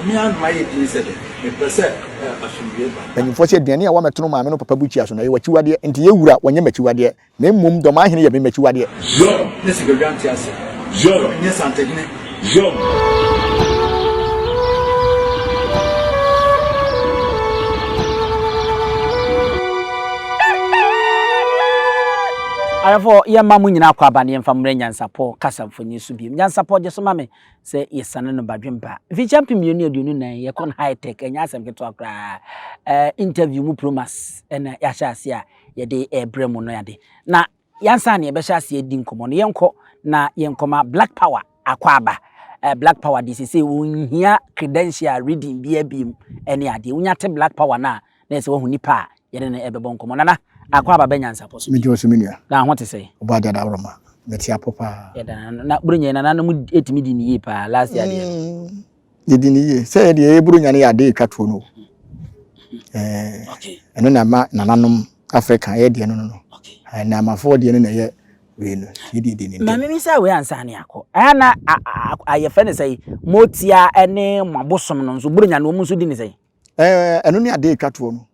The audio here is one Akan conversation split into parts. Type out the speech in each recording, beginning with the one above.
Me ara na mayɛ din sɛ dɛ mepɛ sɛ asomdwoeɛ ba. Mpanyimfoɔ se aduane a wɔamɛtono maame no papa bukyia so no, ɛyɛ w'akyiwadeɛ, nti yɛ wura, wɔnyɛ m'akyiwadeɛ, na mmom Dɔmahene yɛ me m'akyiwadeɛ. Yɔn ne sikadwa nte ase. Yɔn nyɛ Santehene. Yɔn. Ayɛfo, yɛmma mo nyinaa akwaaba na yɛmfa mmrɛ Nyansapɔ kasa mfonyin so bio. Nyansapɔ, gye so ma me sɛ yɛsane no badwempa. Mfirihyia 2024 yɛkɔ no high tech, ɛnyɛ asɛm ketewa koraa. Eh, interview mu promas ɛna yɛahyɛ ase a yɛde ɛrebrɛ mu no ade. Na yansa na yɛbɛhyɛ ase adi nkɔmmɔ no, yɛnkɔ na yɛnkɔma Black Power akwaaba. Eh, Black Power de sese wɔnhia credential reading biara biem ɛne adeɛ. Wonya te Black Power no a, na ɛsɛ wahu nipa a yɛne no ɛbɛbɔ nkɔmmɔ. Nana, akwaaba bɛ nyansapɔ so. Megye wo so me nua. Na ho te sɛ? Ɔbɔ ade adaworoma. Mete apɔ paa. Yɛda na na Buronya yi nananom etumi di ne yie paa last year deɛ no. Mm, yɛdi ne yie. Sɛ yɛde yɛyɛ Buronya no yɛ ade etwa toɔ no. Ɛɛ, Okay. ɛno na ɛma nananom Africa yɛ deɛ no no no. Okay. Ɛɛ, Namafoɔ deɛ no na ɛyɛ wei no. Yɛdi di ne Maame ntɛm. mi sɛ wei ansa ne akɔ. Ɛyɛ na ayɛfɛ ne sɛ motia ne mo abosom no nso Buronya no wɔn nso di ne sɛ. Ɛɛ, ɛno ne ade etwa toɔ no.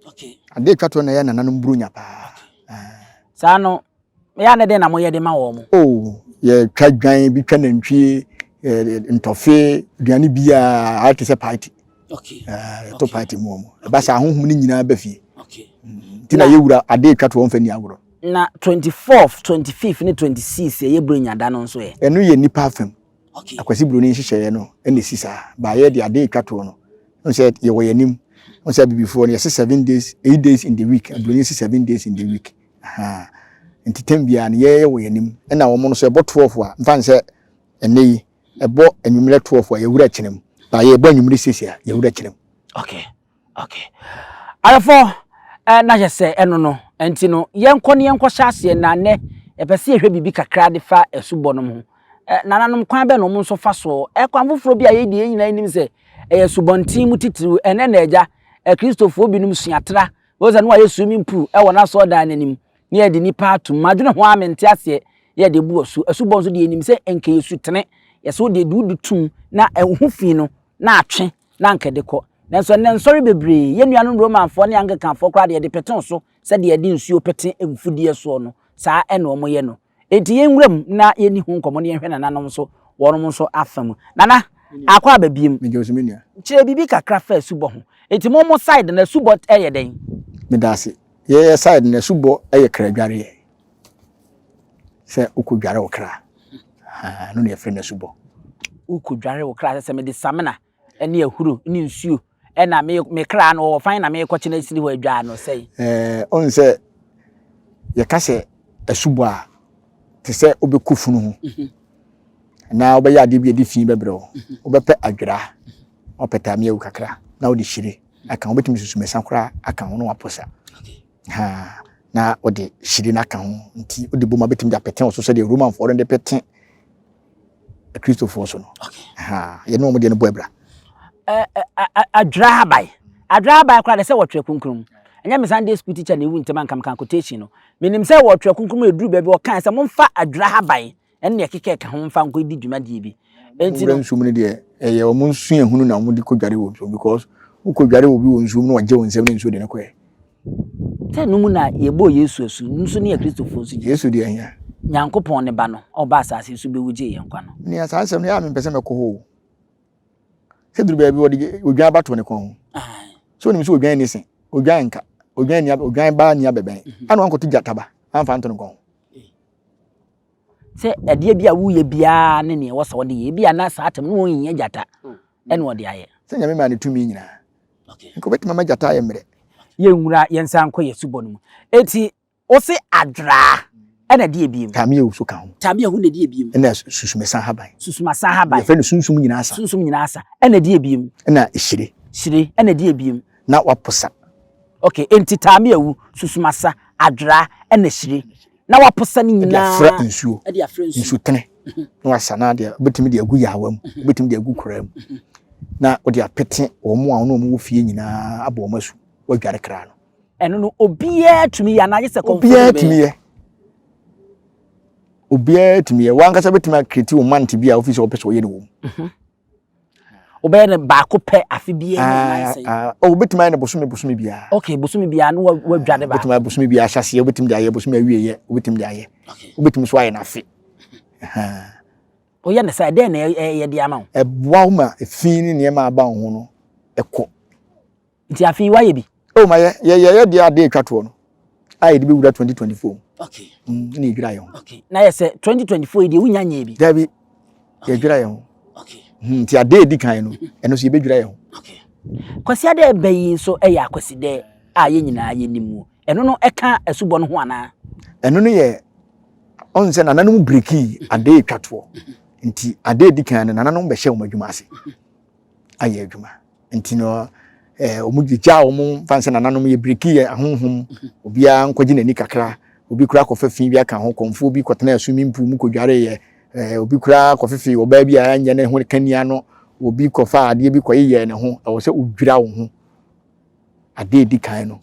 Okay. Ade etwa toɔ na ɛyɛ nananom Buronya paa. Saa no, ɛyɛ a ne dɛn na moyɛ de ma wɔn mo? Oh, yɛtwa dwan bi twa nantwie, ntɔfe, aduane biara ayɛ te sɛ party. Okay. Yɛto okay. party mu wɔn. Ɛba saa ahohom no nyinaa ba fie. Okay. Nti na yɛwura ade etwa toɔ mfa ni agorɔ. Na 24th, 25th ne 26th ɛyɛ Buronya da no nso ɛ? Ɛno yɛ nipa afam. Okay. Akwasi Buroni nhyehyɛeɛ no ɛna ɛsi saa. Baayɛ de ade etwa toɔ no. N sɛ yɛwɔ yɛn anim. N sɛ abibifoɔ no yɛse 7 days, 8 days in the week. Aburoni se 7 days in the week. Aha. Nti tɛm biara no yɛyɛ wɔ yɛn anim. Ɛna wɔn no so ɛbɔ 12 a, mfa n sɛ ɛnɛ yi ɛbɔ anwummerɛ 12 a yɛwura kyena mu. Baayɛ ɛbɔ anwummerɛ 6 a yɛwura kyena mu. Okay. Okay. Ayɛfo, eh, na hyɛ sɛ ɛno no. Nti no, yɛnkɔ ne yɛnkɔ hyɛ aseɛ na nnɛ yɛpɛ sɛ yɛhwɛ biribi kakra de fa asubɔ no ho. Eh, nananom kwan bɛn na wɔn nso fa soɔ? Eh, kwan foforɔ bi a yɛdi yɛn nyinaa nim sɛ ɛyɛ asubɔnten mu titiriw. Ɛnɛ na agya, eh, Kristofoɔ binom suatra. Wɔn sɛ no ayɛ swimming pool ɛwɔ n'asɔredan n'anim ne yɛde nipa atum. Madwene ho a mente aseɛ yɛde bu asu. Asubɔ nso deɛ yɛnim sɛ nka yɛ sutene. Yɛsɛ wode de wode tum na ɛho fi no na atwe na anka ɛde kɔ. Nanso ɛnnɛ nsɔre bebree, yɛn nuanom Romanfoɔ ne Anglicanfoɔ koraa deɛ yɛde pete wo so sɛdeɛ yɛde nsuo pete mfudeɛ soɔ no, saa na wɔyɛ no. Enti yɛn nwura mu na yɛnni ho nkɔmmɔ na yɛnhwɛ nananom nso wɔnom nso afa mu. Nana, akɔ aba biem. Megye wo so me nua. Kyerɛ biribi kakra fa asubɔ ho. Enti mo mo side no asubɔ yɛ dɛn? Meda ase. Yɛn side no asubɔ yɛ kra dwareɛ. Sɛ wokɔ dware wo kra. Ɛno na yɛfrɛ no asubɔ. Wokɔ dware wo kra sɛ sɛ mede samina ne ahuro ne nsuo ɛna me me kra no wɔwɔ fan na mekɔkye no asiri hɔ adwaa no sɛe. Ɛɛ ɔn sɛ yɛka sɛ asubɔ a te sɛ wobɛkɔ funu ho mhm. anaa wobɛyɛ adeɛ bi a ɛde fi bɛbrɛ wo mhm. wobɛpɛ adwera wapɛ tameawu kakra na wode hyire aka ho wobɛtumi susumɛsa koraa aka ho na waposa ha na wode hyire no aka ho nti wode bom a bɛtumi de apete wo so sɛdeɛ romanfoɔ no de pete Akristofoɔ so no. Yɛne wɔn deɛ no bɔ abira. Adwira haban. Adwira haban koraa de sɛ wɔtwerɛ kronkron mu. Ɛnyɛ me Sunday school teacher na ewu ntɛm anka meka quotation no. Menim sɛ wɔtwerɛ kronkron mu eduru baabi wɔkae sɛ momfa adwira haban ɛne nea ɛkeka ɛka ho mfa nkɔ di dwumadie bi. Enti no. Nsuo mu no deɛ ɛyɛ wɔn nsuahunu na wɔde kɔ dware wɔ nsuo because wokɔ dware wɔ bi wɔ nsuo mu na wɔgye wɔn nsam ne nsuo de no kɔɛ. Sɛ no mu na yɛbɔɔ Yesu asu, no nso ne Akristofoɔ nso gye. Yesu deɛ hia. Nyankopɔn ne Ba no, ɔba asase so bɛwu gyee yɛn nkwa no. Nea saa asɛm no yɛ a mempɛ sɛ mɛkɔ hɔ o. Sɛ duru baabi wɔde odwan ba to ne kɔn ho. So onim sɛ odwan ni se, odwan nka, odwan ni odwan ba ni abɛbɛn. Mhm. Ana wankɔto gyata ba amfa nto ne kɔn ho. Sɛ ɛdeɛ bi a woyɛ biara ne nea ɛwɔ sɛ wɔde yɛ. Ebi a na saa atɛm no wɔn hia gyata oh. ɛna wɔde ayɛ. Sɛ Nyame maa ne tumi nyinaa. Nka obetumi ama gyata ayɛ mmerɛ. Yɛnwura yɛnsan nkɔ yɛn asubɔ no mu. Eti wose adworaa ɛna ɛde ebiem. Tameahu nso ka ho. Tameahu na ɛde ebiem. Ɛna susumasa haban. Susumasa haban. Yɛfrɛ no sunsum nyinaa sa. Sunsum nyinaa sa ɛna ɛde ebiem. Ɛna hyire. Hyire ɛna ɛde ebiem. Na waposa. Okay, enti tameahu, susumasa, adworaa ɛna hyire. Na waposa ne nyinaa. Ɛde afra nsuo. Ɛde afra nsuo. Nsutene. Na wasa na adeɛ wobɛtumi de agu yaawa mu, wobɛtumi de agu koraa mu. Na wode apete wɔn a wɔne wɔn wɔ fie nyinaa abɔ wɔn asu, woadware kra no. Ɛno no obiara tumi yɛ anaa gye sɛ kɔmfoɔ Obiara tumi yɛ. Obiara tumi yɛ. Wankasa bɛtumi akreti wo mante bi a wofi sɛ wɔpɛ sɛ wɔyɛ no wɔ mu. Mhm. Wobɛyɛ no baako pɛ afe biara mu anaa sɛn? Ah, oh, wobɛtumi ayɛ no bosome bosome biara. Okay, bosome biara no wadwa ne baako. Wobɛtumi ayɛ bosome biara ahyɛseɛ, wobɛtumi de ayɛ bosome awieɛ, wobɛtumi de ayɛ. Wobɛtumi nso ayɛ no afe. Woyɛ no saa, ɛdɛn na ɛyɛ de ama wo? Ɛboa wo ma efi ne nneɛma a aba wo ho no ɛkɔ. Nti afe yi woayɛ bi? Oh, mayɛ. Yɛyɛ deɛ adeɛ atwa toɔ no a yɛde bɛwura 2024 mu. Okay. Na yɛdwira yɛn ho. Okay. Na yɛ sɛ 2024 yi deɛ wonya nyɛɛ bi? Dabi, yɛdwira yɛn ho. Okay. Nti adeɛ ɛdi kan no, ɛno nso yɛbɛdwira yɛn ho. Okay. Kwasiada ɛbɛ yi nso yɛ akwasidɛ a yɛn nyinaa yɛnim mu. Ɛno no ɛka asubɔ no ho anaa? Ɛno no yɛ, ɔn sɛ nananom breki adeɛ ɛtwa toɔ. Nti adeɛ ɛdi kan no, nananom bɛhyɛ wɔn adwuma ase ayɛ adwuma. Nti no, wɔn gyegyaa wɔn fa sɛ nananom yɛ biriki yɛ ahonhom, obiara nkɔgye n'ani kakra, obi koraa kɔfa fi bi aka ho, kɔmfoɔ bi kɔtena swimming pool mu kɔdwareeɛ, obi koraa kɔfefe ɔbaa bi a ɛnyɛ ne ho kania no, obi kɔfa adeɛ bi kɔyeyɛɛ ne ho, ɛwɔ sɛ wodwira wo ho adeɛ ɛdi kan no.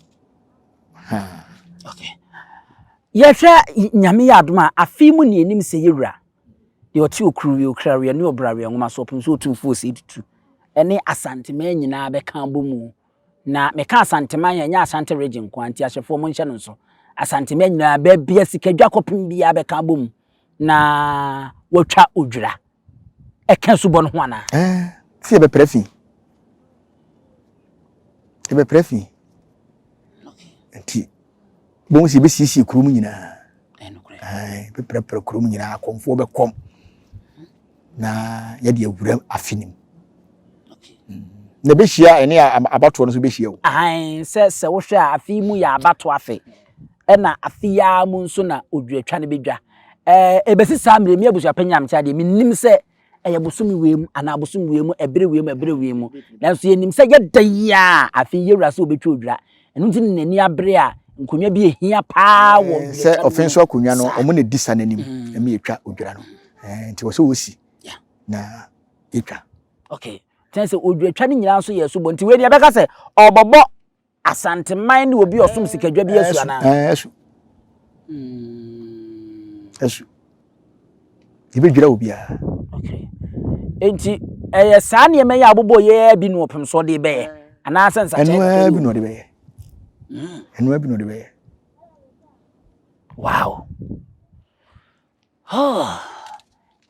Ha. Okay. Yɛhwɛ Nyame yɛ adom a, afe mu ne yɛnim sɛ yɛwura deɛ ɔte okuruwie, okraweɛ ne ɔbraweɛ nwoma so ɔpem sɛ ɔtumfoɔ osei tutu ne Asanteman nyinaa bɛka abɔ mu. Na meka Asanteman a, ɛnyɛ Ashanti region nko ara, nti ahwɛfoɔ monhyɛ no nso. Asanteman nyinaa, baabi a sikadwa kɔpem biara bɛka abɔ mu na wɔatwa odwira. Ɛka asubɔ no ho anaa? Ɛɛ, sɛ yɛbɛpra fi. Yɛbɛpra fi. Nti, bohu sɛ yɛbɛsiesie kurom nyinaa. Yɛbɛprapra kurom nyinaa, akɔmfoɔ bɛkɔm na yɛde awura afe no mu. Na ɛbɛhyia ɛne abatoɔ no nso bɛhyia o. Sɛ sɛ wohwɛ a afe yi mu yɛ abatoɔ afe, ɛna afe yi ara mu nso na odwuatwa no bɛdwa. Ɛɛ ɛbɛsi saa mmerɛ mi abusuapɛn Nyamekye adeɛ menim sɛ ɛyɛ bosome wei mu anaa bosome wei mu ɛbere wei mu ɛbere wei mu nanso yɛnim sɛ yɛda yi a afei yɛwura sɛ wɔbɛtwa odwira ɛno nti ne n'ani abere a nkonnwa bi ehia paa wɔ eh, sɛ ɔfe nso akonnwa no ɔmo na di sa n'anim mm. ɛmi yɛtwa odwira no eh, nti wɔ sɛ wɔsi na yɛtwa okay kyɛn sɛ odwira no nyinaa nso yɛ so bɔ nti wei deɛ ɛbɛka sɛ ɔbɔbɔ Asanteman ne obi ɔsom sikadwa bi asu anaa? Ɛɛ asu. Asu. Yɛbɛdwira obiara. Okay. Enti ɛyɛ saa nneɛma yi a abobɔ yɛ bi na ɔpem so ɔde bɛyɛ anaasɛ nsakyɛ. Ɛno ara bi na ɔde bɛyɛ. Ɛno ara bi na ɔde bɛyɛ. Wow. Oh.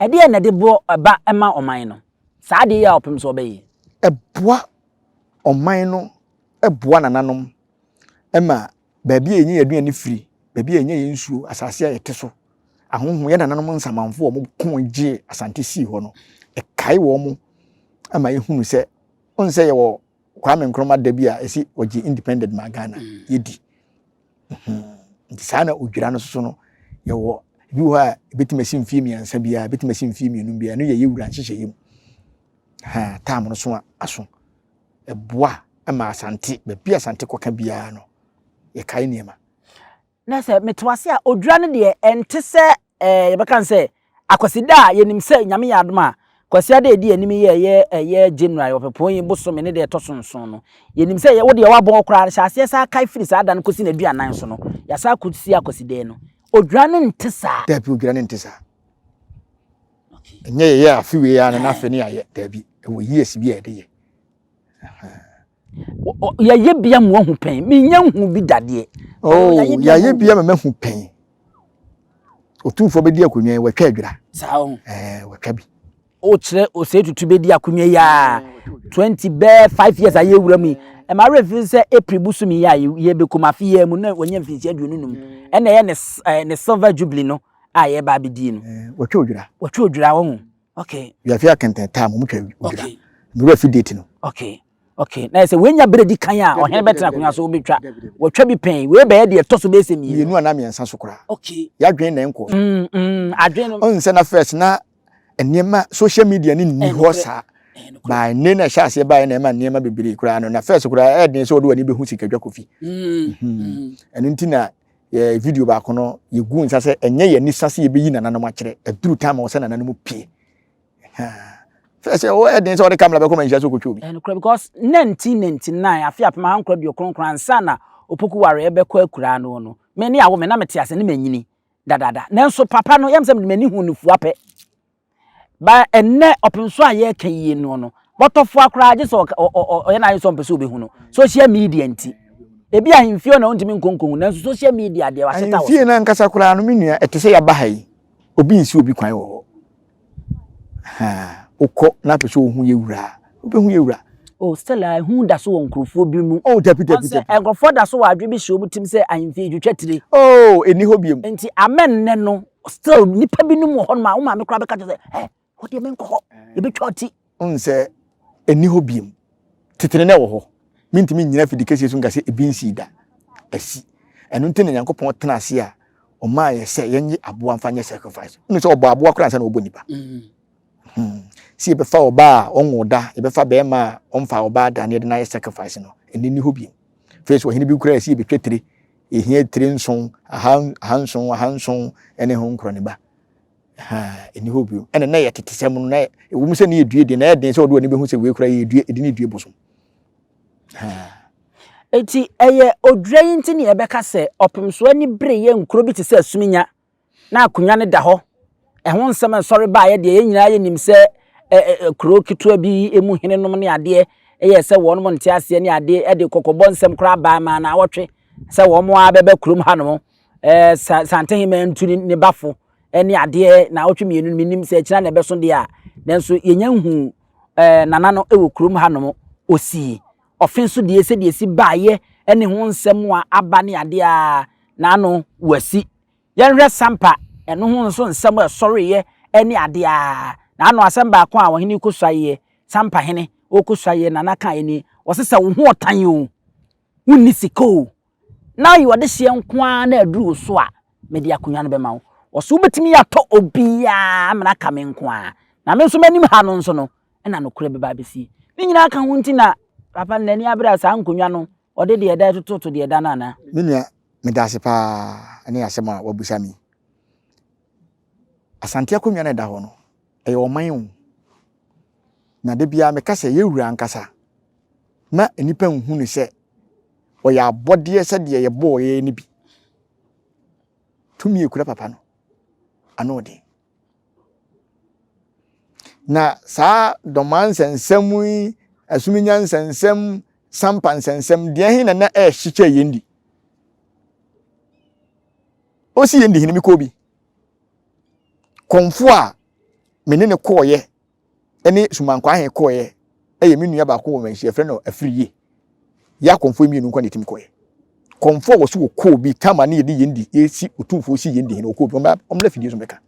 Ɛdeɛ na ɛde bɔ ɛba ɛma ɔman no. Saa adeɛ yi a ɔpem so ɔbɛyɛ. Ɛboa ɔman no boa nananom ma baabi a yɛnya yɛn aduane firi, baabi a yɛnya yɛn nsuo, asase a yɛte so, ahonhom, yɛn nananom nsamanfo a wɔko gyee Asante sii hɔ no, ɛkae wɔn ma yɛhunu sɛ, ɔn sɛ yɛwɔ Kwame Nkrumah da bi a ɛsi wɔgye independent ma Ghana, mm. yɛdi. Mhm. Nti saa na odwira no soso no, yɛwɔ ebi wɔ hɔ a ebɛtumi asi mfie mmiɛnsa biara, ebɛtumi asi mfie mmienu biara, ɛno yɛ yɛwura nhyehyɛeɛ mu. Ha, taam no so a aso. ɛboa ma Asante, baabi a Asante kɔka biara no, yɛkae nneɛma. Na sɛ mete ase a, odwira no deɛ ɛnte sɛ ɛɛ yɛbɛka no sɛ Akwasida a yɛnim sɛ Nyame yɛ adom a Kwasiada a ɛdi anim yi a ɛyɛ ɛyɛ January ɔpɛpɔn yi bosome ne deɛ ɛtɔ so nson no, yɛnim sɛ wo deɛ woabɔn koraa hyɛ aseɛ saa kae firi saa da no kɔsi n'aduanan so no, yɛasan akɔsi Akwasida no. Odwira no nte saa. Dabi, odwira no nte saa. Ɛnyɛ yɛyɛ afe wei ara na afe ne yɛayɛ daabi ɛwɔ years bi a yɛde yɛ. Yɛyɛ bia mu ahu pɛn menya nhu bi dadeɛ. Oh, yɛayɛ bia ma mahu pɛn. Otumfoɔ bɛdi akonnwa yi wɔatwa adwira. Saa ho. Ɛɛ wɔatwa bi. Wokyerɛ osei tutu bɛdi akonnwa yi a 20 bɛɛ 5 years a yɛwura mu yi. Ɛma werɛ fi sɛ April bosome yi a yɛbɛkɔ mu afe yi mu na wɔnya mfinhyia 25 ɛna ɛyɛ ne silver jubilee no. a yɛreba abɛdi no. Eh, wɔtwa odwira. Wɔtwa odwira wɔn ho. Okay. Wiafe akɛntɛn time wɔn twa odwira. Okay. Nwura fi date no. Okay. Okay. Na yɛ sɛ wɔnya bere di kan a ɔhene bɛtena akonnwa so wɔbɛtwa. Wɔtwa bi pɛn. Wei bɛyɛ deɛ ɛtɔ so bɛyɛ sɛ mmienu. Mmienu anaa mmiɛnsa so koraa. Okay. Yɛadwene na ɛnkɔ. Adwene no. Ɔn sɛ na first na nneɛma social media ne nni hɔ saa. By nne na ɛhyɛ aseɛ baeɛ na ɛma nneɛma bebree koraa no na first koraa ɛyɛ den sɛ wɔde w'ani bɛhu sikadwa kofi. Ɛno nti na yɛ video baako no yɛgu nsa sɛ ɛnyɛ yɛn nisa sɛ yɛbɛyi nananom akyerɛ aduru time a wɔ sɛ nananom pie fɛ sɛ wɔyɛ den sɛ wɔde kamera bɛkɔ ma nhyia sɛ wokɔtwa obi. Ɛnokorɛ because 1999 afe 1990 ansa na Opoku Ware bɛkɔ akuraa no no me ne awo me na mete ase ne manyini dadaada nanso papa no yɛm sɛ mede m'ani hu no fua pɛ Ba ɛnnɛ ɔpem so a yɛreka yie noɔ no, Bɔtɔfoa koraa gye sɛ ɔyɛ n'ayɛ sɛ ɔmpɛ sɛ ɔbɛhu no. Social media nti. Ebi ahemfie na ɔntumi nkonkonhu nanso social media deɛ wahyeta wɔ so. Ahemfie no ankasa koraa no me nua ɛte sɛ yɛaba ha yi obi nsi obi kwan wɔ hɔ. Ha wokɔ na apɛ sɛ ohu yɛ wura a wobɛhu yɛ wura. Oh still a ehu da so wɔ nkurɔfoɔ bi mu. Oh dabi dabi dabi. Nkurɔfoɔ da so wɔ adwene bi hyɛ wɔn tirim sɛ ahemfie twitwa tire. Oh ɛnni hɔ biom. Nti amɛ nnɛ no still nnipa binom wɔ hɔnom a wo maame koraa bɛka kyerɛ sɛ ɛ wo deɛ menkɔ hɔ yɛbɛtwa wo ti. Wohu sɛ ɛnni hɔ biom. Tete no na ɛwɔ hɔ. Mentumi nnyina afidikɛseɛ so nka sɛ ebi nsii da. Asi. Ɛno nti na Nyankopɔn tena ase a ɔmaa yɛ sɛ yɛnye aboa mfa nyɛ sacrifice. Wonim sɛ ɔbɔ aboa koraa ansa na ɔbɔ nipa. Hmm. Sɛ yɛbɛfa ɔbaa a ɔnwo da, yɛbɛfa bɛrima a ɔmfa ɔbaa da na yɛde no ayɛ sacrifice no, ɛno nni hɔ biom. Afei so ɔhene bi koraa ɛsɛ yɛbɛtwa tire. Ɛhia tire nson, aha, ahanson, ahanson ne ho nkorɔniba. Ɛni hɔ bio. Ɛna na yɛ tetesɛm no na ɛwɔ mu sɛ ne yɛ due deɛ na ɛyɛ den sɛ ɔde w'ani bɛhu sɛ wei koraa yɛ due, ɛde ne due bosom. Eti ɛyɛ odwira yi nti ne yɛbɛka sɛ ɔpemsoɔ ani bere yɛ nkuro bi te sɛ Asuminya na akonnwa no da hɔ. Ɛho nsɛm nsɔre baeɛ deɛ yɛn nyinaa yɛnim sɛ kuro ketewa bi mu henenom ne adeɛ ɛyɛ sɛ wɔn nte aseɛ ne adeɛ de kɔkɔbɔ nsɛm koraa baa maa na awɔtwe sɛ wɔn ara bɛba kurom hanom ɛɛ Santehema ntu ne bafo ne adeɛ naawɔtwe mmienu no menim sɛ akyina na ɛbɛso deɛ a nanso yɛnya nhu ɛɛ nana no wɔ kurom hanom osii ɔfe nso deɛ sɛdeɛ esi baayɛ ne ho nsɛm a aba ne adeɛ a n'ano wasi yɛnhwɛ sampa ɛno ho nso nsɛm a ɛsɔreeɛ ne adeɛ a n'ano asɛm baako a ɔhene kɔsuaeɛ sampa hene ɔkɔsuaeɛ nana kaeɛ ni ɔse sɛ wo ho ɔtan o wonni sika o na ɔyɛ ɔdehyeɛ nko ara na aduru wo so a, mede akonnwa no bɛma wo. Ɔse wobɛtumi atɔ obiara amena aka me nko ara. Na me nso m'anim ha no nso no, ɛna nokorɛ bɛba abɛsie. Ne nyinaa ka ho nti na papa no n'ani abere a saa nkonnwa no, ɔde deɛ ɛda ɛtototo deɛ ɛda no anaa? Me nua, meda ase paa ne asɛm a wabisa me yi. Asante akonnwa no a ɛda hɔ no, ɛyɛ ɔman o. Na da biara meka sɛ yɛn wura ankasa ma nnipa nhu no sɛ ɔyɛ abɔdeɛ sɛdeɛ yɛbɔɔ yɛn no bi. Tumi ekura papa no, ano ɔden. Na saa dɔmaa nsɛnsɛm yi, asuminya nsɛnsɛm, sampa nsɛnsɛm, deɛ he na na ɛhyekyɛ yɛn di. Osi yɛn di hene mekɔɔ bi. Kɔmfo a me ne ne kɔɔyɛ ne Sumankwaa he kɔeɛ yɛ me nua baako wɔ Manhyia, yɛfrɛ no Afriyie. Yɛ akɔmfoɔ mmienu nko na yɛtumi kɔeɛ. Kɔmfoɔ a wɔso wɔkɔɔ bi tama ne yɛde yɛn di yɛsi otumfoɔ si yɛn di hene wɔkɔɔ bi ɔmmra ɔmmra fidie so mmɛka.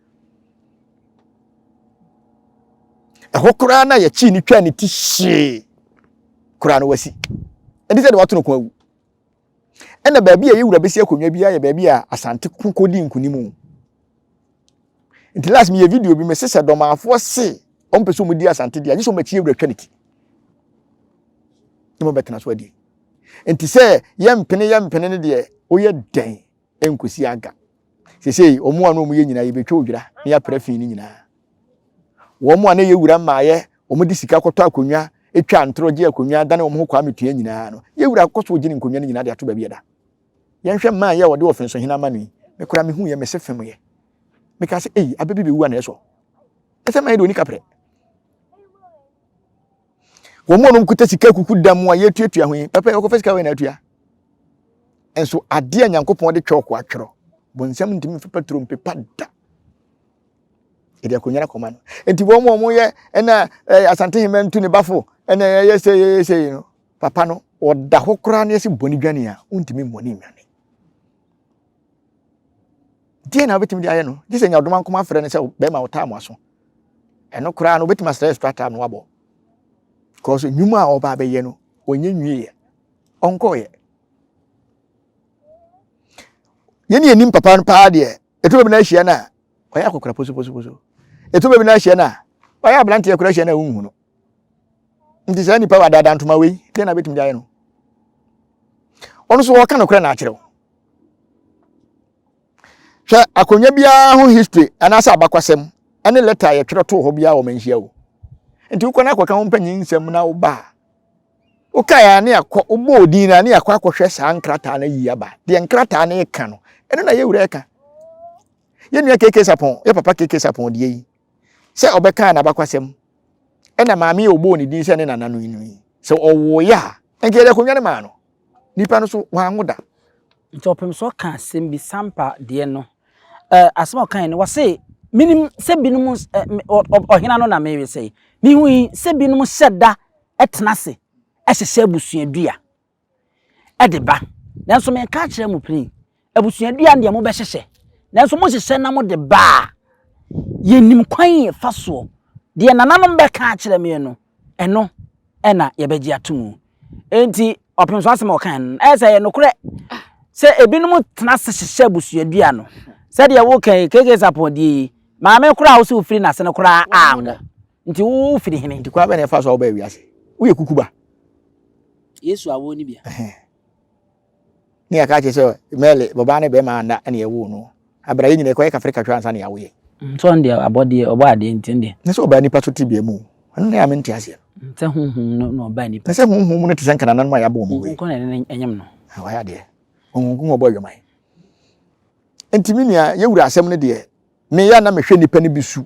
Ɛhɔ koraa na yɛkyee ne twaa ne ti hyee koraa no wasi. Ɛde sɛ de wato no ko awu. Ɛna baabi a yɛwura bɛsi akonnwa biara yɛ baabi a Asante ko kɔdi nkonim o. Nti last meyɛ video bi mese sɛ dɔmaafoɔ se wɔn pɛ sɛ wɔn di Asante deɛ agye sɛ wɔn akyi yɛwura twa ne ti na wɔn bɛtena so adi. Nti sɛ yɛmpene yɛmpene no deɛ woyɛ dɛn nkosi aga. Sesei wɔn a na wɔn yɛ nyinaa yɛbɛtwa odwira na yɛapra fi no nyinaa. Wɔn a na yɛ wura mmaayɛ, wɔn de sika kɔtɔ akonnwa, twa ntorɔ gye akonnwa, dane wɔn ho Kwame Tua nyinaa no, yɛ wura kɔ so gye ne nkonnwa no nyinaa de ato baabi ɛda. Yɛnhwɛ mmaa yi a wɔde ɔfenso hene ama no yi, me koraa mehu yɛ mese fem yɛ. Meka sɛ, ei, abɛ bi bɛwu a na ɛsɔ. Ɛsɛ mmaa yi de oni kaprɛ. Wɔn a wɔn kuta sika kuku da mu a yɛtuatua ho yi, papa yi wɔkɔfa sika wei na atua. Nso adeɛ a Nyankopɔn de twɔɔko atwerɛ, bonsam ntumi mfa paturo mpepa da. Yɛde akonnwa no akɔma no. Nti wɔn a wɔyɛ ɛna ɛɛ Asante Hema ntu ne bafo ɛna ɛyɛ sɛ ɛyɛ sɛ yi no, papa no ɔda hɔ koraa na yɛsi bɔne dwane a, wontumi mmɔne nnwane. Deɛ na wobɛtumi de ayɛ no, gye sɛ nyadoma nkoma frɛ no sɛ bɛrima ɔtaa mo aso. Ɛno koraa no wobɛtumi asrɛ extra time no wabɔ. Because nnwuma a ɔba abɛyɛ no, ɔnyɛ nwieɛ, ɔnkɔɔyɛ. Yɛne yɛnim papa no paa deɛ, ɛtɔ baabi na ahyia no a, ɔyɛ akɔkora posoposoposo. Ɛtɔ baabi na ahyia no a, ɔyɛ aberanteɛ koraa ahyia no a wonhu no. Nti saa nipa wɔ adaadaa ntoma wei, deɛ na bɛtumi de ayɛ no? Ɔno nso wɔka nokorɛ na akyerɛ wo. Hwɛ akonnwa biara ho history anaasɛ abakwasɛm ɛne lɛta a yɛtwerɛ too hɔ biara wɔ manhyia o. Nti wokɔ no akɔka wo mpanyin nsɛm na woba a, wokae a ne akɔ wobɔ odin na ne akɔ akɔhwɛ saa nkrataa no ayi aba. Deɛ nkrataa no reka no, ɛno na yɛwura ɛka. Yɛn nua KK Sapɔn, yɛ papa KK Sapɔn deɛ yi, sɛ ɔbɛkaa n'abakwasɛm Ɛna maame yi a ɔbɔɔ ne din sɛ ne nana no yi no yi, sɛ ɔwoeɛ a, nka yɛde akonnwa no maa no. Nipa no so wanwo da. Nti ɔpem so ɔka asɛm bi Sampa deɛ no eh, asɛm a ɔkae no wɔse menim sɛ binom eh, ɔhena no na mewe sɛ mehui sɛ binom hyɛ da tena ase hyehyɛ abusuadua de ba nanso meka akyerɛ mo pini abusuadua deɛ mobɛhyehyɛ nanso mohyehyɛ na mode ba a yɛnim kwan yɛfa soɔ deɛ nananom bɛka akyerɛ me no ɛno ɛna yɛbɛgye ato mu enti ɔpem so asɛm a ɔkae no ɛyɛ sɛ ɛyɛ nokorɛ sɛ ebinom tena ase hyehyɛ abusuadua no sɛdeɛ woka yi keke sapɔn die yi maame koraa a wo sɛ wofiri n'ase no koraa anwo nti wo firi hene. Nti kwan bɛn na ɛfa so a wobaa wiase? Woyɛ kukuba. Yesu awoɔ no bia. Ne yɛka kyerɛ sɛ Mary bɔbaa ne bɛrima anna ɛna yɛwoo no. Abra yɛ nyina yɛkɔyɛ kafre katwa ansa na yɛawo yɛn. Nti ɔno deɛ abɔdeɛ ɔbɔ adeɛ nti ɔno deɛ. Ne sɛ ɔbaa nipa so tebea mu ɛno na yɛ a mente aseɛ no. Sɛ honhom no na ɔbaa nipa. Ne sɛ honhom no te sɛ nkanananom a yɛabɔ wɔn wei. Honhom na ɛne ɛnyem no. Wayɛ adeɛ. Honhom kronkron ɔbɔ adwaman. Nti me nua yɛwura asɛm no deɛ Me a na mehwɛ nnipa no bi su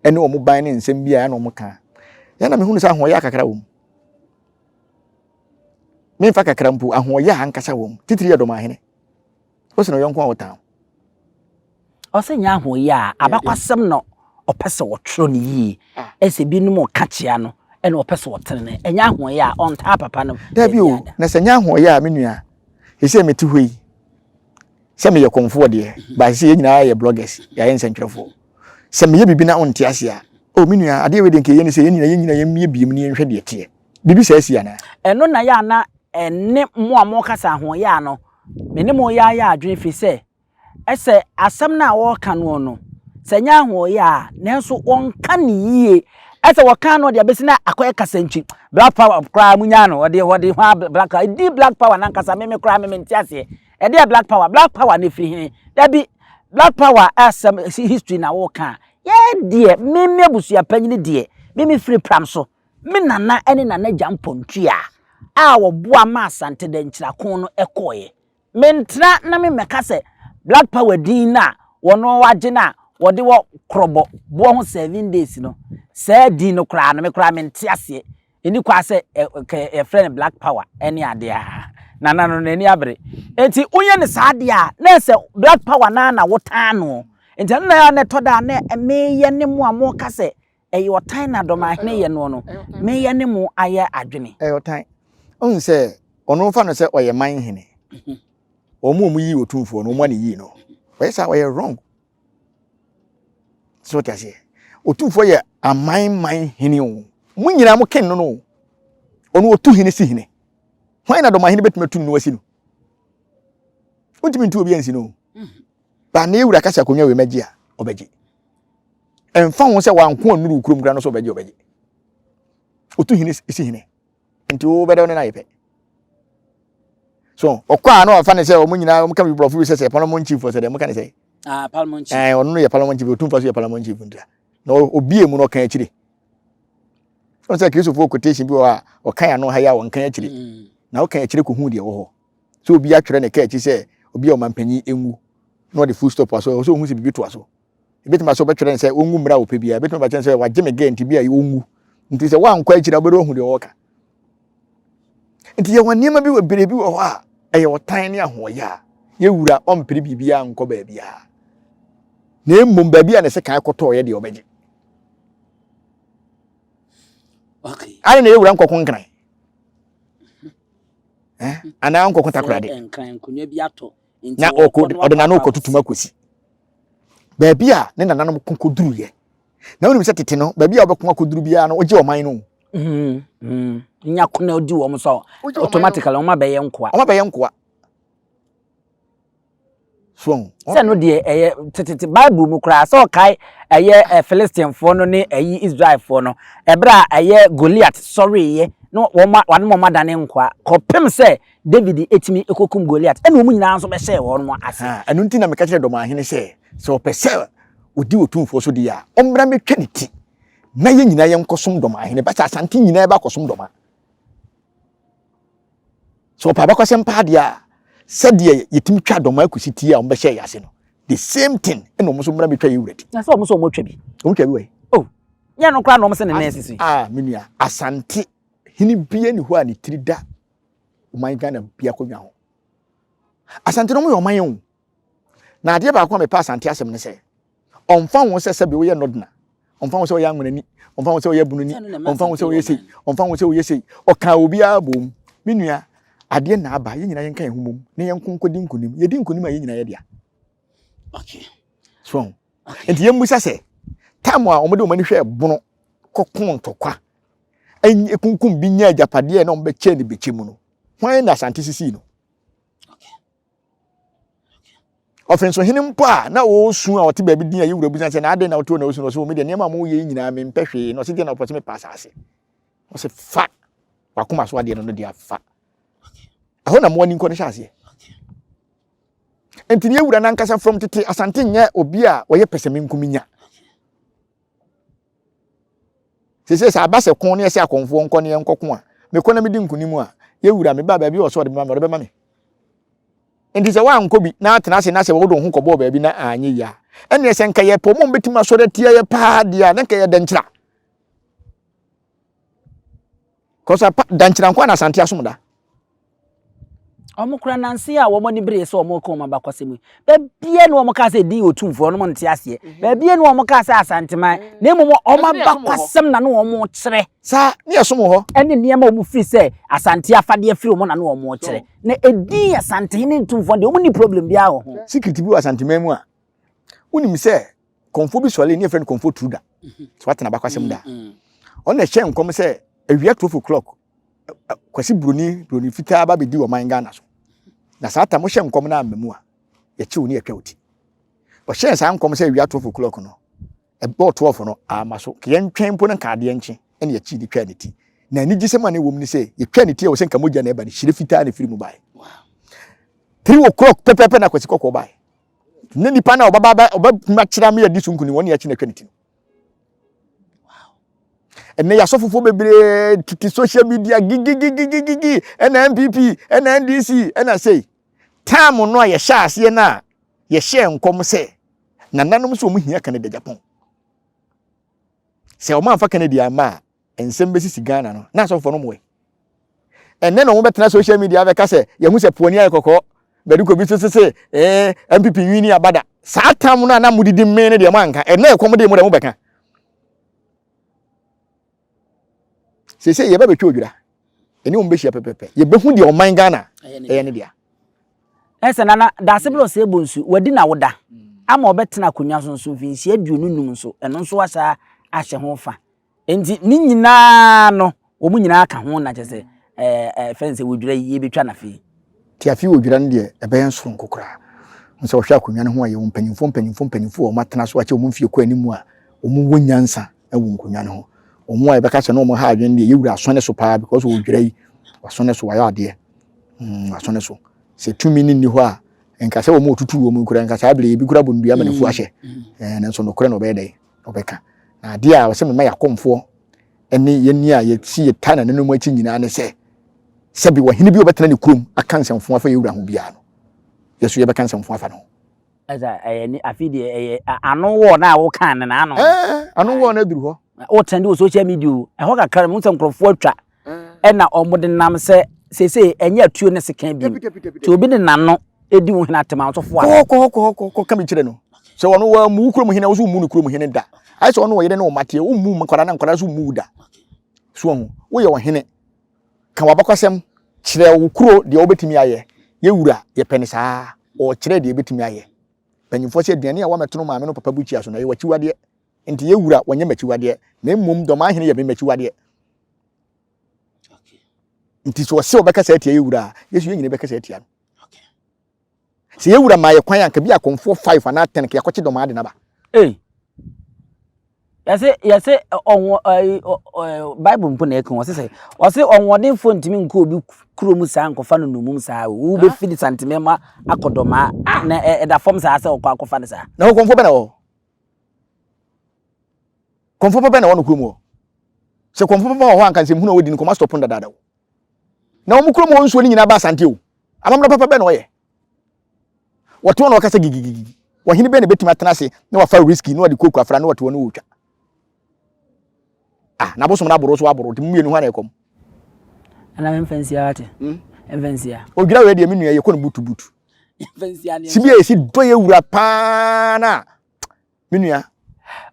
ne wɔn ban ne nsɛm bi a na wɔn ka yɛn na mehunu sɛ ahoɔyɛ kakra wɔ mu. Memfa kakra mpo ahoɔyɛ a ankasa wɔ mu titiri yɛ dɔmahene. Wosi na ɔyɔnko a ɔtan. Ɔsɛ nyɛ ahoɔyɛ a abakwasɛm na ɔpɛ sɛ ɔtwerɛ no yie ah. Ɛsɛ binom ɔka kyea no ɛna ɔpɛ sɛ ɔtene no ɛnyɛ ahoɔyɛ a ɔntaa papa no. Dabi o na sɛ nyɛ ahoɔyɛ a me nua ɛsɛ mete hɔ yi sɛ meyɛ kɔmfoɔ deɛ but sɛ yɛn nyinaa yɛ bloggers yɛayɛ nsɛntwerɛfoɔ sɛ meyɛ biribi na wonte ase a oh me nua adeɛ wei deɛ nka yɛ ne sɛ yɛn nyinaa yɛn nyinaa yɛmmie biem ne yɛnhwɛ deɛ teɛ biribi saa si anaa. Ɛno na yɛ a na ɛne mo a mokasa ahoɔyɛ a no me ne mo yɛ ayɛ adwene firi sɛ ɛsɛ asɛm no a wɔreka noɔ no sɛ ɛnyɛ ahoɔyɛ a nanso wɔnka no yie ɛsɛ wɔka no ɔde abɛsi na akɔyɛ kasantwi black power koraa munyaa no ɔde ɔde ho a black power di black power nankasa meme koraa meme nte aseɛ Ɛdeɛ black power black power no ɛfiri he? Dabi black power asɛm history na woka a yɛ deɛ me me abusua panyini deɛ me me firi pram so me nana ne nana gya mpɔntua a wɔboa ma Asante Dankyirako no ɛkɔɔeɛ mentena na me mmɛka sɛ black power din no a wɔn wagye no a wɔde wɔ korɔbɔ boɔ ho 7 days no saa din no koraa no me koraa mente aseɛ Ɛni kwa sɛ yɛfrɛ no black power ne adeɛ a nana no n'ani abere. Nti woyɛ no saa adeɛ a na ɛsɛ black power naa na wotan no. Nti ɛno na na ɛtɔ da a na meyɛ ne mo a moka sɛ ɛyɛ ɔtan na dɔmahene yɛ noɔ no meyɛ ne mo ayɛ adwene. Ɛyɛ ɔtan. Wohu sɛ ɔno fa no sɛ ɔyɛ man hene. Wɔn a wɔyii otumfoɔ no wɔn a na yii no. Ɔyɛ saa ɔyɛ wrong. So wote aseɛ? Otumfoɔ yɛ aman man hene o. Mo nyinaa mo ken no no o. Ɔno otu hene si hene. Hwan na dɔmahene bɛtumi atu no asi no? Wontumi ntu obi ansi no o. Ba ne ewura kasa akonnwa wei mɛgye a, ɔbɛgye. Ɛmfa ho sɛ wanko annuru kurom koraa no so ɔbɛgye ɔbɛgye. Otu hene si hene. Nti wo bɛdɛ wo ne no ayɛ pɛ. So ɔkɔ a na ɔfa ne sɛ wɔn nyinaa wɔn ka bi borɔfo bi sɛ sɛ parliament chief sɛ deɛ wɔn ka ne sɛ. Ah, parliament chief. Ɛɛ ɔno no yɛ parliament chief otumfa so yɛ parliament chief ntia. Na obie mu na ɔka akyire. Wɔn sɛ Kristofoɔ quotation bi wɔ hɔ a ɔka ano ha yi a wɔnka akyire. Mm. Na ɔka akyire kɔ hu deɛ wɔ hɔ. So obi atwerɛ ne ka akyi sɛ obi a ɔmampanyin enwu na ɔde full stop aso ɔsɛ ohun sɛ biribi to aso. Ebetumi asɛ ɔbɛtwerɛ ne sɛ ɔnwu mmerɛ a ɔpɛ biara. Ebetumi abakyɛn sɛ wagye me gɛ nti bi a ɔnwu. Nti sɛ woankɔ akyire a wobɛdɛ wahu deɛ ɔɔka. Nti yɛwɔ nneɛma bi wɔ bere bi wɔ hɔ a ɛyɛ ɔtan ne ahoɔyɛ a yɛwura ɔmpere biribiara nkɔ baabiara. Na mmom baabi a ne sekan kɔtɔɔyɛ deɛ ɔbɛgye. Okay. Ade na yɛwura nkɔko nkran. Eh? Anaa nkɔko takoradi. Nkran nkonnwa bi atɔ. Na ɔkɔ ɔde n'ano kɔtutum akɔsi. Baabi a ne nananom ko kɔduruyɛ. Na wonim sɛ tete no baabi a wobɛko akɔduru biara no wogye ɔman no. Nya ko na odi wɔn so automatically wɔn abɛyɛ nkoa. Wɔn abɛyɛ nkoa. So sɛ no deɛ ɛyɛ tetete Bible mu koraa sɛ ɔkae ɛyɛ ɛ Philistinefoɔ no ne ɛyi Israelfoɔ no ɛberɛ a ɛyɛ Goliath sɔreeɛ na wɔn wɔn wɔn adane nkoa kɔpem sɛ David etumi ekokum Goliath ɛna wɔn nyinaa nso bɛhyɛɛ wɔn ase. Ɛno nti na meka kyerɛ dɔmahene sɛ sɛ ɔpɛ sɛ ɔdi otumfoɔ so deɛ a ɔmmra mmɛtwa ne ti na yɛn nyinaa yɛnkɔsom dɔmahene ba sɛ Asante nyinaa bɛakɔsom dɔma. Sɛ ɔpɛ abakɔsɛm paa deɛ a sɛdeɛ yɛtumi twa dɔma akusi ti a wɔbɛhyɛ yɛ ase no the same thing ɛna wɔn nso mmra mmɛtwa yɛ wura ti. Na sɛ wɔn nso wɔn atwa bi. Wɔn twa bi wɔ yi. Oh. Nyɛ no koraa na wɔn sɛ ne nan sisi. Ah, me nua, Asante hene bia ni hɔ a ne tiri da ɔman Ghana bi akonnwa ho. Asante no wɔyɛ ɔman o. Na adeɛ baako a mepɛ Asante asɛm ne sɛ, ɔmfa ho sɛ sɛbe woyɛ nɔdena, ɔmfa ho sɛ woyɛ anwenani, ɔmfa ho sɛ woyɛ bununi, ɔmfa ho sɛ woyɛ sei, ɔmfa ho sɛ woyɛ sei, ɔka obiara bom. Me nua, adeɛ na aba, yɛn nyinaa yɛnka yɛn ho mmom na yɛnko nkɔdi nkonim. Yɛdi nkonim a yɛn nyinaa yɛ dea. Okay. So, nti yɛmmisa sɛ, time a wɔde wɔn ani hwɛɛ bono kɔko ntɔkwa, ekunkum bi nya agyapadeɛ na wɔbɛkyɛ ne bɛkyɛ mu no, hwan na Asante sisii no? Ɔfensohene mpo a na ɔresu a ɔte baabi din a yɛwura bisa sɛ na adɛn na wote hɔ na wosu no ɔsɛ omi deɛ nneɛma a moyɛ yi nyinaa mempɛ hwee na ɔsɛ deɛ na ɔpɛ sɛ mepɛ asase ɔsɛ fa wakoma so adeɛ no no deɛ afa ɛhɔ na mmoa ni nkɔ no hyɛ aseɛ nti ne yɛwura no ankasa from tete Asante nyɛ obi a ɔyɛ pɛsɛmenkominya Seesei sɛ aba sɛ ko na yɛsɛ akɔmfoɔ nkɔ ne yɛnkɔko a, mekɔ na medi nkonim a, yɛwura me ba baabi a ɔsɛ ɔde bɛma me, ɔde bɛma me. Nti sɛ woankɔ bi na atena ase na sɛ wode wo ho kɔbɔɔ baabi na anyɛ yie a, ɛnneɛ sɛ nka yɛpɛ wɔn a wɔbɛtumi asɔre atia yɛ paa deɛ a, na nka yɛ dɛnkyira. Kɔsa pa dankyira nko na Asante asom da. Wɔn kora nanse a wɔn ani bere sɛ wɔn reka wɔn abakɔsɛm yi. Baabia na wɔn kaa sɛ edin Otumfoɔ no wɔn nte aseɛ. Mhm. Baabia na wɔn kaa sɛ Asanteman. Mhm. Na mmom wɔn abakɔsɛm na no wɔn kyerɛ. Saa ne ɛsom wɔ hɔ. Ɛne nneɛma a wɔn firi sɛ Asante afadeɛ firi wɔn na no wɔn kyerɛ. Na edin Asantehene Otumfoɔ deɛ wɔn ni problem biara wɔ ho. Secret bi wɔ Asanteman mu a wonim sɛ kɔmfoɔ bi sɔre ne yɛfrɛ no kɔmfoɔ Truda. Mhm. So watena abakɔsɛm da. Ɔno na ɛhyɛ nkɔm sɛ awia 12 o'clock Kwasi Broni, Broni fitaa ba bɛdi ɔman Ghana so. Na saa tam wohyɛ nkɔm no amma mu a, yɛkye wo ne yɛtwa wo ti. Ɔhyɛɛ saa nkɔm sɛ awia 12 o'clock no, ɛbɔɔ 12 no, amma so. Ka yɛntwɛn mpo na nka adeɛ nkye, ɛna yɛkyee ne twaa ne ti. Na anigyesɛm a na ɛwɔ mu ne sɛ, yɛtwaa ne ti a wɔ sɛ nka mogya na ɛba no, hyire fitaa na ɛfiri mu baeɛ. 3 o'clock pɛpɛpɛ na Kwasi Kɔkɔɔ baeɛ. Na nipa no a ɔbɛba ɔbɛtumi akyerɛ ama yɛadi so nkonim, wɔn na yɛakye no atwa ne ti no. Ɛnɛ yɛ asɔfofoɔ bebree tete social media gigigigigigi ɛna NPP ɛna NDC ɛna sei. Time no a yɛhyɛ aseɛ no a yɛhyɛɛ nkɔm sɛ nananom sɛ wɔn hia Canada Japan. Sɛ wɔn amfa Kennedy amma a nsɛm bɛsisi Ghana no na asɔfofoɔ no mmoɛ. Ɛnɛ na wɔn bɛtena social media bɛka sɛ yɛhu sɛ poani ayɛ kɔkɔɔ bɛde kɔ bi so sese ɛɛ NPP nwini abada. Saa tam no a na modidi mmee no deɛ mo anka ɛnɛ ɛkɔm de mo deɛ mo bɛka. Seesei yɛbɛ bɛtwa odwira ɛne wɔn bɛhyia pɛpɛpɛ yɛbɛhu deɛ ɔman Ghana ɛyɛ ne dea. Ɛsɛ nana daase berɛ ɔsɛ bɔ nsu wadi na woda ama ɔbɛtena akonnwa so nso mfinhyia 25 nso ɛno nso ahyɛ ahyɛ ho fa nti ne nyinaa no wɔn nyinaa ka ho na kyɛ sɛ ɛɛ ɛɛ fɛn sɛ wɔdwira yi yɛbɛtwa na afei. Ti afei wɔdwira no deɛ ɛbɛyɛ nsoronko koraa sɛ wɔhwɛ akonnwa no ho a yɛwɔ mpanyinfoɔ mpanyinfoɔ mpanyinfoɔ a wɔn atena so akyɛ wɔn mfie kɔ anim a wɔn wɔ nyansa wɔ nkonnwa no ho. Wɔn a yɛbɛka sɛ na wɔn ha adwene deɛ yɛwura asɔne so paa because wɔdwira yi wasɔne so wayɛ adeɛ mm wasɔne so sɛ tumi no nni hɔ a nka sɛ wɔn otutu wɔn nkura nka saa abiri ebi kura bɔ nnua ma n'afu mm. ahyɛ mm. ɛɛ nanso nokorɛ na ɔbɛyɛ dɛ ɔbɛka na adeɛ a ɔsɛ mema yɛakɔmfoɔ ɛne yɛn ni a yɛsi yɛta na nenom akyi nyinaa ne sɛ sɛbi ɔhene bi ɔbɛtena ne kurom aka nsɛmfo afa yɛwura ho biara no yɛso yɛbɛka nsɛmfo afa no ho Ɛsɛ ɛyɛ ni afi deɛ ɛyɛ ano wɔ na awo kan ne n'ano. Ɛɛ ano wɔ na aduru hɔ. O trend wɔ social media o ɛhɔ kakra mo sɛ nkurɔfoɔ atwa ɛna wɔn de nam sɛ seesei ɛnyɛ atuo ne sekan bi nti obi de n'ano edi wo hene atɛm asɔfo a. Kɔ kɔ kɔ kɔ kɔ ka mi kyerɛ no sɛ ɔno wa mu kurom hene ɔso mu ne kurom hene da ayɛ sɛ ɔno ɔyere ne ɔmateɛ wo mu nkwadaa na nkwadaa so mu da so ɔho woyɛ ɔhene ka wabakɔsɛm kyerɛ wo kuro deɛ wobɛtumi ayɛ yɛ wura yɛpɛ ne saa ɔkyerɛ deɛ ɛbɛtumi ayɛ mpanyinfoɔ sɛ aduane a wamɛtono maame no papa bukyia so no ɛyɛ wakyiwadeɛ nti yɛ wura wɔnyɛ makyiwadeɛ na mmom dɔm ahene yɛ me makyiwadeɛ nti sɛ ɔsɛ ɔbɛkasa atia yɛ wura a yɛsu yɛ nyina bɛkasa atia no Sɛ yɛn wura maa yɛ kwan a, nka bi akɔmfoɔ five anaa ten nka yɛakɔkye dɔm ade no aba. Ei, yɛse yɛse ɔho ɛyi ɔ Bible mpo na ɛka ɔse sɛ ɔse ɔhoɔdenfoɔ ntumi nkɔ obi kuro mu saa nkɔfa no nnommum saa o wobɛfiri Santemɛma akɔ Dɔmaa na ɛda fam saa sɛ ɔkɔ akɔfa no saa. Na hɔ kɔmfoɔ bɛ na wɔ hɔ? Kɔmfoɔ pa bɛ na wɔ no kurom hɔ? Sɛ kɔmfoɔ papa wɔ hɔ a nka nsɛmhunu a wɔdi no kɔma stop no dadaada o. Na wɔn kurom hɔ nsuo no nyinaa ba Asante o. Amammerɛ papa bɛn na ɔyɛ? Wɔte hɔ na wɔkasa gigigigi. Ɔhene bɛn na ebetumi atena ase na wafa risky na ɔde kooko afra na ɔte hɔ na ɔretwa? Ah, na bosom no aboro so aboro, nti mo mmienu hwan na ɛkɔm? Ana memfa nsia wate? Hmm? Mfa nsia. Odwira wei deɛ me nua yɛkɔ no butu butu. Mfa nsia ne. Sibi a yɛsi dɔ yɛ wura paa na me nua.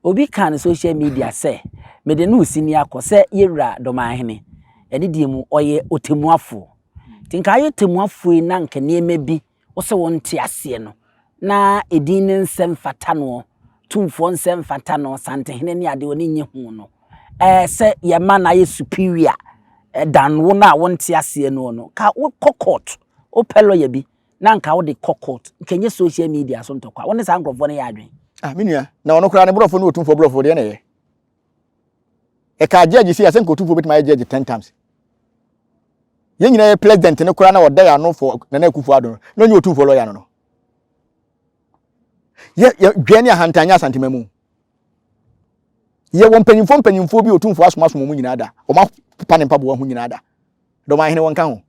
Obi kaa no social media sɛ mede no resi ni akɔ sɛ yɛwura Dɔmanhene ɛne deɛ mu ɔyɛ ɔtɛmuafoɔ. Nti nka ayɛ tɛmuafoɔ yi na nka nneɛma bi wo sɛ wonte aseɛ no na edin ne nsɛ mfata noɔ, tumfoɔ nsɛ mfata no, santehene ne adeɛ ɔne nye ho no, ɛɛ sɛ yɛma no ayɛ superior than wo no a wonte aseɛ noɔ no, ka wokɔ court, wopɛ lawyer bi na nka wode kɔ court, nka ɛnyɛ social media so ntɔkwa, wo ne saa nkurɔfoɔ no yɛ adwene. Ah, me nua, na ɔno koraa ne borɔfo ne otumfoɔ borɔfo deɛ na ɛyɛ. Ɛka judge si asɛ nka otumfoɔ bɛtumi ayɛ judge ten times. Yɛn nyinaa yɛ president no koraa na ɔda yɛn ano for Nana Akufo Addo no, na ɔnyɛ otumfoɔ lɔya no no. Yɛ yɛ dwɛn ne ahantan nyɛ Asantema mu. Yɛwɔ mpanyimfoɔ mpanyimfoɔ bi otumfoɔ asomasom wɔn nyinaa da. Wɔn apopa ne mpaboa ho nyinaa da. Dɔm ahene wɔn ka ho.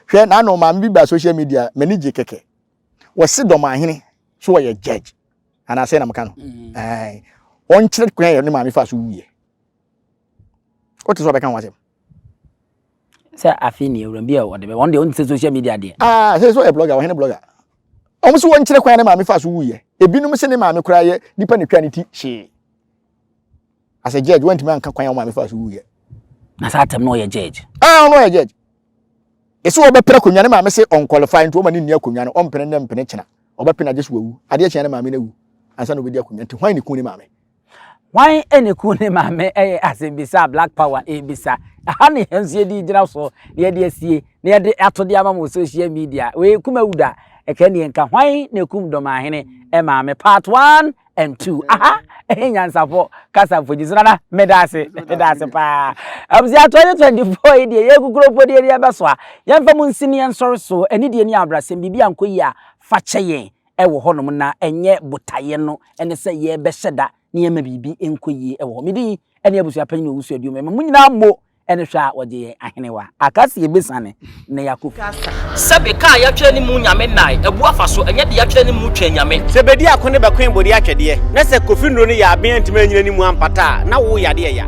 Hwɛ n'ano maame bi ba social media m'ani gye kɛkɛ. Wɔsi dɔm ahene so wɔyɛ judge. Anaasɛ na meka no. Mm. Wɔnkyerɛ kwan yɛ ne maame fa so wuyɛ. Wote sɛ ɔbɛka ho asɛm. Sɛ afei ne awura bi a ɔde bɛ wɔn deɛ wɔn ti sɛ social media deɛ. Aa ah, sɛ sɛ ɔyɛ blogger ɔhene blogger. Wɔn nso wɔn kyerɛ kwan ne maame fa so wuyɛ. Ebinom sɛ ne maame koraa yɛ nipa ne twa ne ti hyee. As a judge wɔntumi anka kwan a wɔn maame fa so wuyɛ. Na saa atɛm no ɔyɛ judge. Ah ɔno ɔyɛ judge. Esi wɔbɛpere akonnwa ne maame se ɔnkwalify nti wɔma ne nni akonnwa no ɔmpene nnɛ mpene kyena ɔbɛpene agye so wawu adeɛ kyea ne maame no awu ansa na ɔbɛdi akonnwa nti hwan ne ku ne maame. Hwan na eku ne maame yɛ asɛmbisa a Black Power rebisa. Ɛha na yɛn nso yɛde gyina so na yɛde asie na yɛde ato de ama mo social media. Wei kum awu da. Ɛka ni nka hwan na ekum Dɔmahene maame part 1 and 2. Aha ɛyɛ nyansafo kasa mfonyin so nana meda ase meda ase paa. Abusua 2024 yi deɛ yɛkukuro mpo deɛ deɛ ɛbɛso a yɛmfa mu nsi ne yɛnsɔre so anidie ne abrasɛm biribi ankɔ yie a fa kyɛ yɛn wɔ hɔnom na ɛnyɛ botaeɛ no ne sɛ yɛrebɛhyɛ da na yɛma biribi nkɔ yie wɔ hɔ. Me din ne abusua panyin Owusu Aduom. Ɛma mo nyinaa mo ne hwɛ a wɔgye yɛn ahenewa. Aka sɛ yɛbɛsiane na yɛakɔ fie. Sɛbe ka a yɛatwerɛ ne mu Nyame nnae, abu afa so, ɛnyɛ deɛ yɛatwerɛ ne mu Twɛn Nyame. Sɛ bedi ako ne bɛkoe bode atwɛdeɛ, na sɛ Kofi nnuro no yɛ aben antumi anyina ne mu ampata a, na wo yadeɛ ya.